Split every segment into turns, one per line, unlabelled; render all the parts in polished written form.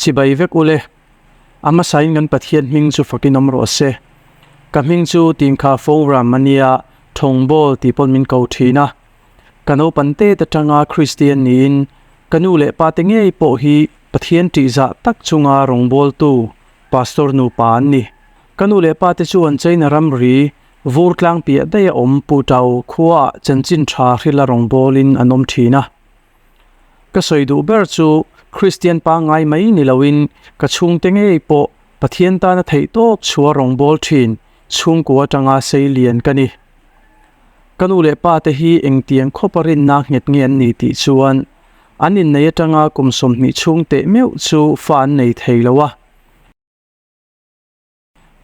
Chibai vek ule. A hmasain kan Pathian hming chu fakin awm rawh se. Ka hming chu Tingkha Forum a nia, Thawngbawl tih pawn min ko thin a. Ka naupan tet atanga Kristian niin ka nu leh pa te ngei pawh hi Pathian tihzah tak chunga rawngbawltu Pastor nupa an ni. Ka nu leh pa te chuan China ramri vur tlang piah daih a awm Pu Tau khuaah chanchin tha hrila rawngbawlin an awm thin a. Ka sawi duh ber chu Kristian pangngai mai ni loin ka chhungte ngei pawh Pathian tana theih tawp chhuah rawngbâwl thin chhungkua atanga sei lian ka ni. Ka nu leh pa te hi engtiang khawpa rinna nghet nge an ni tih chuan an innei atanga kum 20 chhung teh meuh chu fa an nei thei lo a.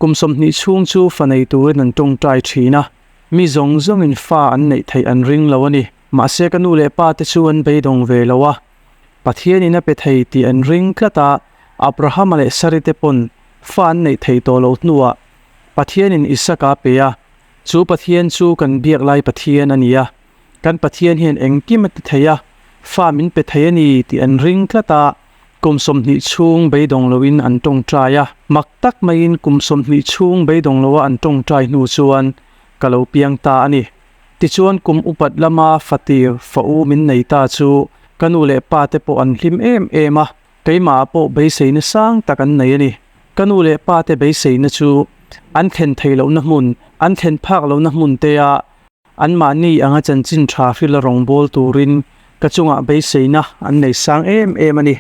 Kum 20 chhung chu fa nei turin an tawngtai thin a, mi zawng zawngin fa an neih theih an ring lo a ni. Mahse ka nu leh pa te chu an beidawng ve lo a, Pathianin a pe thei tih an ring tlat a, Abrahama leh Sari te pawn fa an neih theih tawh loh hnuah Pathianin Isaka a pe a, chu Pathian chu kan biak lai Pathian a ni a, kan Pathian hian engkim a ti thei a, fa min pe thei a ni tih an ring tlat a, Kum 20 chhung beidawng loin an tawngtai a, mak tak maiin kum 20 chhung beidawng loa an tawngtai hnu chuan ka lo piang ta a ni. Tichuan kum upat lama fatir fa u min nei ta chu ka nu leh pa te pawh an hlim em em a, keimah ah pawh beiseina sang tak an nei a ni. Ka nu leh pa te beiseina chu an thlen theih lohna hmun, an thlen phak lohna hmun te ah Anmahni anga chanchin tha hrila rawngbâwl turin ka chungah beiseina an nei sang em em a ni.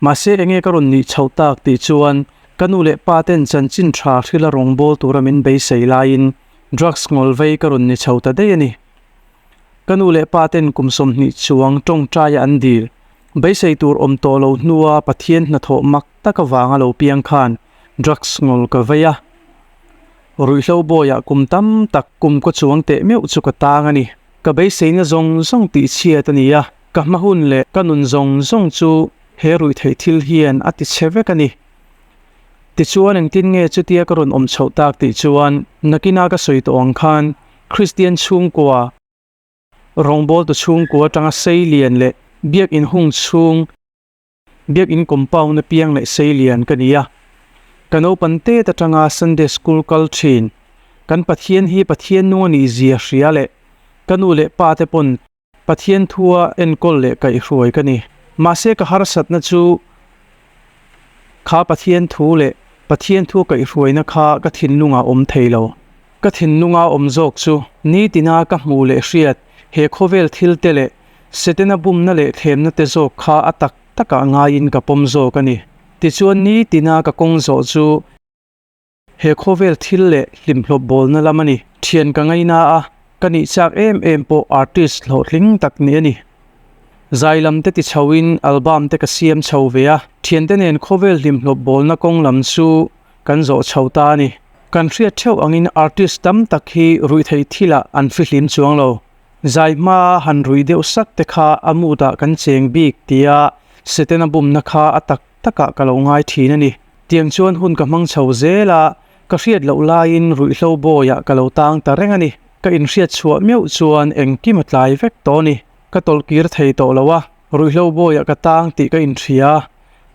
Mahse enge ka rawn nih chhoh tak tih chuan ka nu leh pa ten chanchin tha hrila rawngbâwl tura min beisei laiin drugs ngawl vei ka rawn ni chho ta daih a ni. Ka nu leh pa ten kum 20 chuang tawngtaia an dil beisei tur awm tawh lo hnua Pathian hnathawh mak tak avanga lo piang khan drugs ngawl ka vei a. Ruihhlo bawiah kum tam tak kum kaw chuang teh meuh chu ka tang a ni. Ka beiseina zawng zawng tih chhiat a ni a, ka hma hun leh ka nun zawng zawng chu he ruihtheih thil hian a ti chhe vek a ni. Tichuan engtin nge chutia ka rawn awm chhoh tak tih chuan nakina ka sawi tawh ang khan Kristian chhungkua, rawngbawltu chhungkua atanga sei lian leh biak inhung chhung, Biakinn compound a piang leh sei lian ka ni a, ka naupan tet atanga Sunday school kal thin. Kan Pathian hi Pathian nung a nih zia hria leh ka nu leh pa te pawn Pathian thua enkawl leh kaihhruai ka ni. Mahse ka harsatna chu kha Pathian thu leh Pathian thua kaihhruaina kha ka thinlungah awm thei lo. Ka thinlunga awm zawk chu nitina ka hmuh leh hriat he khawvel thil te leh Setana bumna leh thlemna te zawk kha a tak takah ngaiin ka pawm zawk a ni. Tichuan nitina ka kawng zawh chu he khawvel thil leh hlimhlawp bawlna lam a ni. Thian ka ngaina a, ka nih chak em em pawh artist hlawhtling tak ni a ni. Zai lam te ti chhoin album te ka siam chho ve a, thiante nen khawvel hlimhlawp bawlna kawng lam chu kan zawh chho ta a ni. Kan hriat theuh angin artist tam tak hi ruihtheih thilah an fihlim chuang lo. Zai hmaa han rui deuh sak te kha a mood ah kan cheng bik tia Setana bumna kha a tak takah ka lo ngai thin a ni. Tiang chuan hun ka hmang chho zel a, ka hriat loh laiin ruihhlo bawiah ka lo tang ta reng a ni. Ka inhriat chhuah meuh chuan engkim a tlai vek tawh a ni. Ka tawlh kir thei tawh lo a, ruihhlo bawiah ka tang tih ka inhria,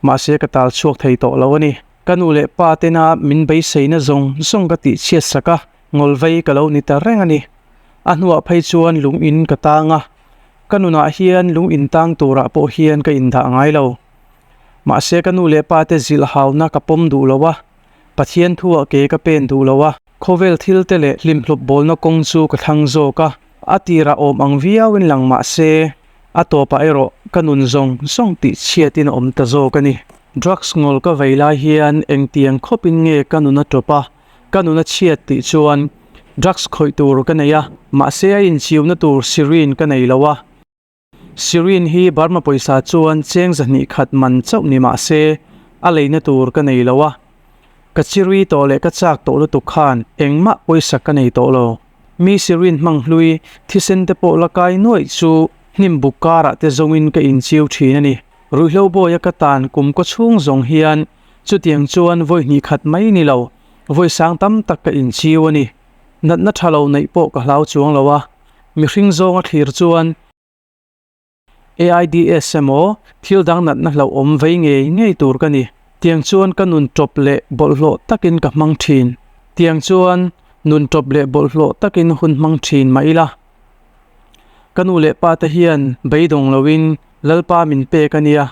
mahse ka tal chhuak thei tawh lo a ni. Ka nu leh pa tena min beiseina zawng zawng ka tihchhiat sak a, ngawlvei ka lo ni ta reng a ni. A hnuah phei chuan lung in ka tang a, ka nunah hian lung in tang turah pawh hian ka indah ngai lo. Mahse ka nu leh pa te zilh hauna ka pawm duh lo a, Pathian thuah ke ka pen duh lo a, khawvel thil te leh hlimhlawp bawlna kawng chu ka thlang zawk a, a tirah awm ang viauin lang mahse a tawpah erawh ka nun zawng zawng tih chhiatin a awm ta zawk a ni. Drugs ngawl ka vei lai hian engtiang khawpin nge ka nun a tawp a, Ka nun a chhiat tih chuan drugs khawih tur ka nei a, mahse a inchiuna tur syringe ka nei lo a. Syringe hi Burma pawisa chuan cheng 200 khat man chauh ni mahse a leina tur ka nei lo a. Ka chiri tawh leh ka chak tawh lutuk khan engmah pawisa ka nei tawh lo. Mi syringe hmang hlui thisen te pawh la kai nuaih chu hnim buk karah te zawngin ka inchiu thin a ni. Ruihhlo bawia ka tan kum kaw chhung zawng hian Chutiang chuan vawi hnih khat mai ni lo, vawi sang tam tak ka inchiu a ni. Natna tha lo neih pawh ka hlau chuang lo a, mihring zawnga thlir chuan AIDS emaw thil dang natna hlauhawm vei ngei ngei tur ka ni. Tiang chuan ka nun ṭawp leh bawlhhlawh takin ka hmang ṭhin. Tiang chuan nun ṭawp leh bawlhhlawh takin hun hmang ṭhin mah ila. Ka nu leh pa te hian beidawng loin Lalpa min pek a nia.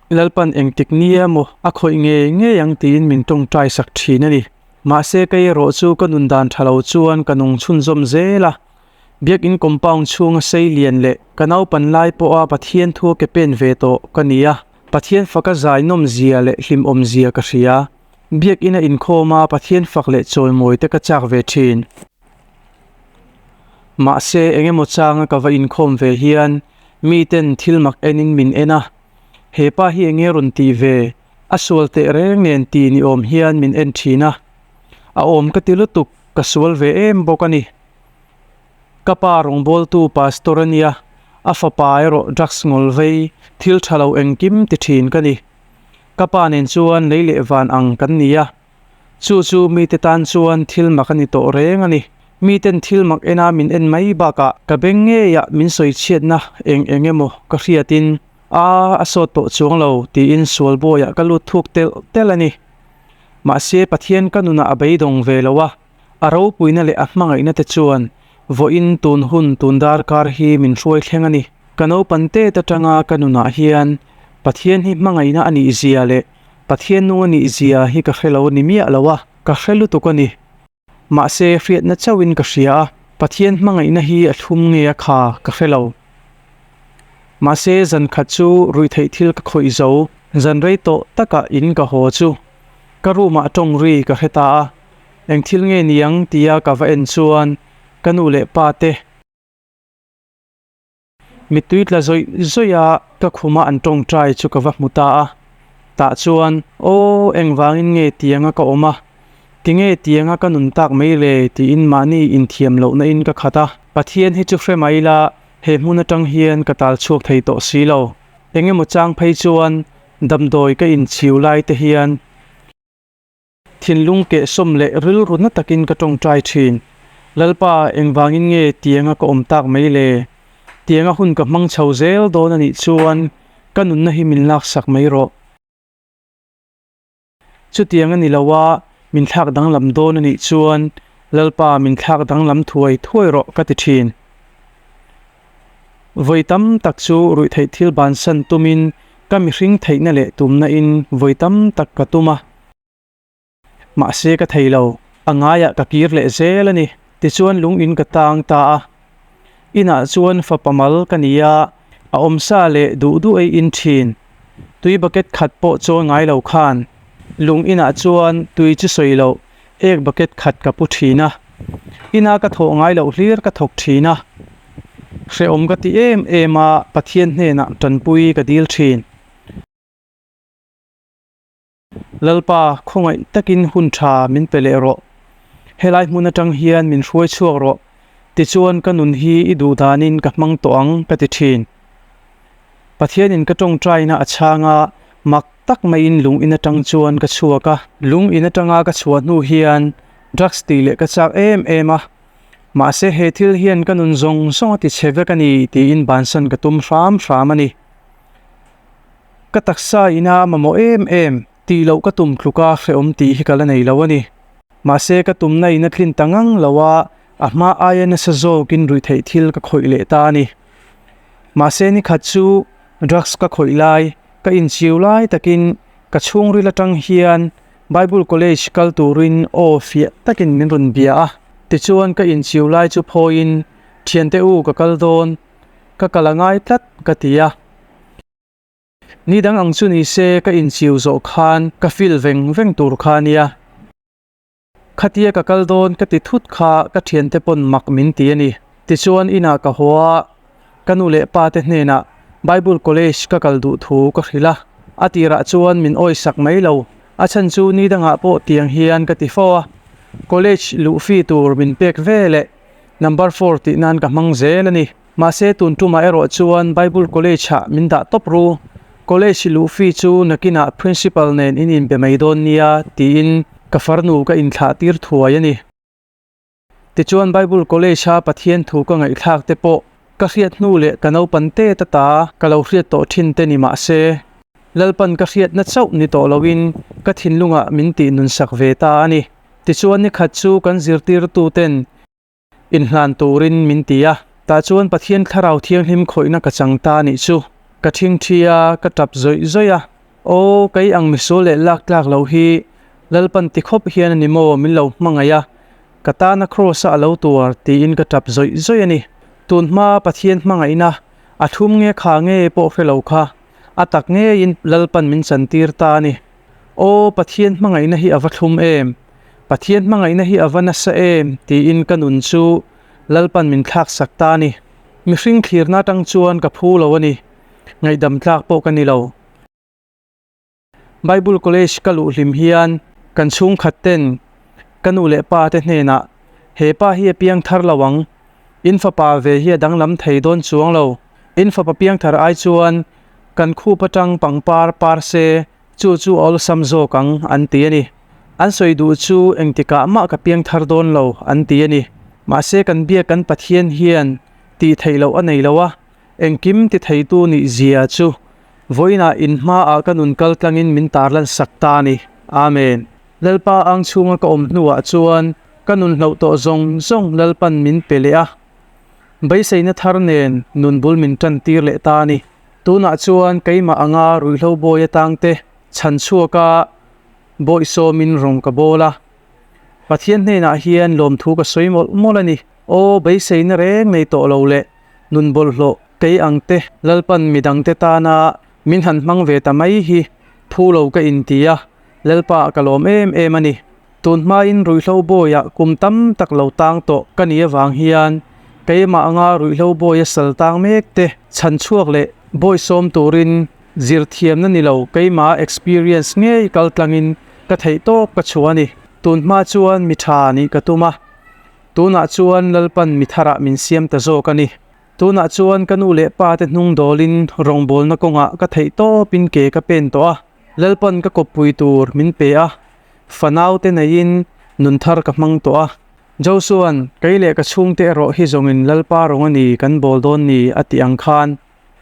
Lalpan engtik ni emaw a khawih ngei ngei ang tiin min tawngtai sak thin a ni. Mahse kei erawh chu ka nun dan tha lo chuan ka nung chhunzawm zel a. Biakin compound chhunga sei lian leh ka naupan lai pawha Pathian thu a ke pen ve tawh ka ni a. Pathian faka zai nawm zia leh hlimawm zia ka hria. Biakin a inkhawm a Pathian fak leh chawimawi te ka chak ve thin. Mahse engemaw changa ka va inkhawm ve hian miten thil mak enin min en a. He pa hi enge rawn tih ve? A sual teh reng nen ti ni awm hian min en thin a. A awm ka ti lutuk, ka sual ve em bawk a ni. Ka pa rawngbawltu pastor a nia, a fapa erawh drugs ngawl vei, thil tha lo engkim ti thin ka ni. Ka pa nen chuan lei leh van ang kan ni a. Chu chu mite tan chuan thil mak a ni tawh reng a ni. Miten thil mak ena min en mai bakah ka beng ngeiah min sawi chhiatna eng eng emaw ka hriatin a a sawt tawh chuang lo tiin sual bawiah ka lut thuk telh telh a ni. Mahse Pathian ka nunah a beidawng ve lo a, a ropuina leh a hmangaihna te chuan vawiin tun hun tun darkar hi min hruai thleng a ni. Ka naupan tet atanga ka nunah hian Pathian hi hmangaihna a nih zia leh Pathian nung a nih zia hi ka hre lo ni miah lo a, ka hre lutuk a ni. Mahse, hriatna chauhin ka hria a, Pathian hmangaihna hi a thlum nge a kha ka hre lo. Mahse, zan khat chu ruihtheih thil ka khawih zo, zan rei tawh takah in ka haw chu ka room ah tawng ri ka hre ta a, eng thil nge niang tia ka va en chuan ka nu leh pa te, Mittui tla zawih zawih a ka khuma an tawngtai chu ka va hmu ta a, tah chuan Aw engvangin nge tianga ka awm a, tinge tianga ka nun tak mai le tiin mahni inthiam lohna in ka khat a, Pathian hi chu hre mai la he hmun atang hian ka tal chhuak thei tawh si lo, engemaw chang phei chuan damdawi ka inchhiu lai te hian. Thinlung kehsawm leh rilru na takin ka tawngtai thin. Lalpa, engvangin nge tianga ka awm tak mai le? Tianga hun ka hmang chho zel dawn a nih chuan ka nunna hi min laksak mai rawh. Chutiang a ni lo a, min thlak danglam dawn a nih chuan Lalpa min thlak danglam thuai thuai rawh ka ti thin. Vawi tam tak chu ruihtheih thil bansan tumin ka mihring theihna leh tumna in vawi tam tak ka tum a. Mahse ka thei lo, a ngaiah ka kir leh zel a ni. Tichuan lung in ka tang ta a. Inah chuan fapa mal ka ni a, a awmsa leh duh duh ei in thin. Tui bucket khat pawh chawi ngai lo khan lung inah chuan tui chu sawi loh ek bucket khat ka pu thin a. Ina ka thawh ngai loh hlir ka thawk thin a. Hrehawm ka ti em em a, Pathian hnenah tanpui ka dil thin. Lalpa, khawngaih takin hun tha min pe leh rawh. Helai hmun atang hian min hruai chhuak rawh, tichuan ka nun hi i duh danin ka hmang tawh ang, ka ti thin. Pathianin ka tawngtaina a chhang a, mak tak maiin lung in atang chuan ka chhuak a. Lung in atanga ka chhuah hnu hian drugs tih leh ka chak em em a, mahse he thil hian ka nun zawng zawng a ti chhe vek a ni tiin bansan ka tum hram hram a ni. Ka taksa ina a mamawh em em tih loh ka tum tluk a hrehawm tih hi ka la nei lo a ni. Mahse ka tumna in a tlin ta ngang lo a, a hma aia nasa zawkin ruihtheih thil ka khawih leh ta a ni. Mahse ni khat chu drugs ka khawih lai, ka inchiu lai takin ka chhungril atang hian Bible College kal turin aw fiah takin min rawn bia a. Tichuan ka inchiu lai chu phawiin, Thiante u ka kal dawn, ka kal a ngai tlat ka ti a. Ni dang ang chu ni se ka inchiu zawh khan ka feel veng veng tur kha a nia. Khatia ka kal dawn ka ti thut kha ka thiante pawn mak min ti a ni. Tichuan inah ka haw a, ka nu leh pa te hnenah Bible College ka kal duh thu ka hrilh a. A tirah chuan min awisak mai lo, a chhan chu ni dangah pawh tiang hian ka ti fo a. College luh fee tur min pek ve leh number four tih nan ka hmang zel a ni. Mahse tun tumah erawh chuan Bible College ah min dah tawp ru, College luh fee chu nakinah Principal nen in inbe mai dawn nia tiin ka farnu ka inthlah tir thuai a ni. Tichuan Bible College a Pathian thu ka ngaihthlak te pawh ka hriat hnu leh ka naupan tet ata ka lo hriat tawh thin te ni mahse. Lalpan ka hriatna chauh ni tawh loin ka thinlungah min tih nunsak ve ta a ni. Tichuan ni khat chu kan zirtirtuten inhlan turin min ti a, tah chuan Pathian Thlarau Thianghlim khawihna ka chang ta nih chu. Ka thingthi a, ka tap zawih zawih a, Aw, kei ang misual leh lak tlak loh hi Lalpan ti khawp hian a ni maw min lo hmangaih a, ka tana Kraws-a a lo tuar tiin ka tap zawih zawih a ni. Tun hma Pathian hmangaihna a thum nge kha nge pawh hre lo kha a tak ngeiin Lalpan min chantir ta a ni. Aw, Pathian hmangaihna hi a va thlum em! Pathian hmangaihna hi a va nasa em! tiin ka nun chu Lalpan min thlaksak ta a ni. Mihring thlirna atang chuan ka phu lo a ni. Ngaihdam tlak pawh ka ni lo. Bible College ka luh hlim hian kan chhungkhat ten ka nu leh pa te hnenah, He pa hi a piang thar lo ang, in fapa ve hi a danglam thei dawn chuang lo. In fapa piang thar ai chuan kan khup atang pangpar par se Chu chu a awlsam zawk ang, an ti a ni. An sawi duh chu engtikah mah ka piang thar dawn lo, an ti a ni. Mahse kan biak kan Pathian hian tih theih loh a nei lo a, engkim ti theitu nih zia chu vawiinah in hmaah ka nun kal tlangin min tarlan sak ta a ni. Amen. Lalpa ang chhunga ka awm hnuah chuan ka nun hloh tawh zawng zawng Lalpan min pe leh a. Beiseina thar nen nun bul min tan tir leh ta a ni. Tunah chuan keimah anga ruihhlo bawi atangte chhan chhuaka bawihsawmin rawng ka bawl a. Pathian hnenah hian lawmthu ka sawi mawlh mawlh a ni. Aw, beiseina reng nei tawh lo leh nun bawlhhlawh kei angte Lalpan midangte tana min han hmang ve ta mai hi phu lo ka inti a, Lalpaah ka lawm em em a ni. Tun hmain ruihhlo bawiah kum tam tak lo tang tawh ka nih avang hian keimah anga ruihhlo bawia sal tang mek te chhan chhuak leh bawisawm turin zirthiamna ni lo keimah experience ngei kal tlangin ka theih tawp ka chhuah a ni. Tun hma chuan mi tha nih ka tum a, tunah chuan Lalpan mi tharah min siam ta zawk a ni. Tunah chuan ka nu leh pa te hnung dawlin rawngbawlna kawngah ka theih tawpin ke ka pen tawh a, Lalpan ka kawppui tur min pe a, Fanau te neiin nun thar ka hmang tawh a. Josua'n, Kei leh ka chhungte erawh hi zawngin Lalpa rawng a ni kan bawl dawn ni a tih ang khan,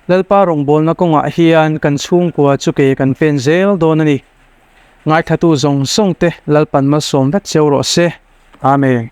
Lalpa rawngbawlna kawngah hian kan chhungkua chu ke kan pen zel dawn a ni. Ngaithlatu zawng zawng te Lalpan malsawm vek cheu rawh se. Amen.